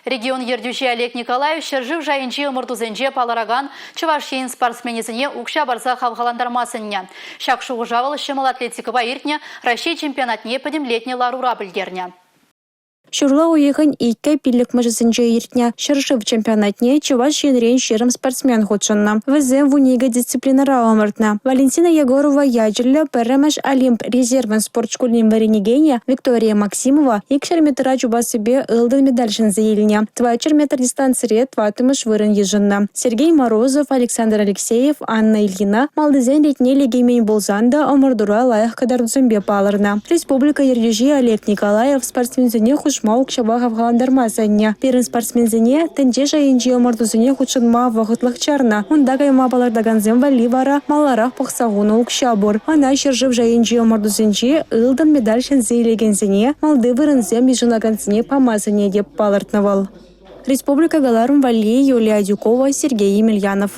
Регион ертӳҫи Олег Николаев ҫӗршыв шайӗнчи ӑмӑртусенче палӑракан Чӑваш Ен спортсменӗсене укҫа парса хавхалантарма сӗннӗ. Ҫак шухӑша вӑл ҫӑмӑл атлетикӑпа иртнӗ Раҫҫей чемпионатне пӗтӗмлетнӗ ларура пӗлтернӗ. Ҫурла уйӑхӗн 2-5-мӗшӗсенче иртнӗ ҫӗршыв чемпионатне Чӑваш Енрен 20 спортсмен хутшӑннӑ. Вӗсем 12 дисциплинӑра ӑмӑртнӑ. Валентина Егорова ячӗллӗ пӗрремӗш Олимп резервӗн спорт шкулӗн вӗренекенӗ Виктория Максимова 200 метра чупассипе ылтӑн медаль ҫӗнсе илнӗ. 400 метр дистанцире тӑваттӑмӗш вырӑн йышӑннӑ. Сергей Морозов, Александр Алексеев, Анна Ильина малтисен ретне лекеймен пулсан та ӑмӑртура лайӑх кӑтартусемпе палӑрнӑ. Республика ертӳҫи Олег Николаев спортсменсене хушма укҫапа хавхалантарма сӗннӗ. Пирӗн спортсменсене тӗнче шайӗнчи ӑмӑртусене хутшӑнма вӑхӑтлӑх чарнӑ. Унта кайма палӑртакансем валли вара маларах пӑхса хунӑ укҫа пур. Ӑна ҫӗршыв шайӗнчи ӑмӑртусенче ылтӑн медаль ҫӗнсе илекенсене, малти вырӑнсем йышӑнакансене пама сӗнетӗп, палӑртнӑ вӑл. Республика кӑларӑм валли Юлия Адюкова, Сергей Емельянов.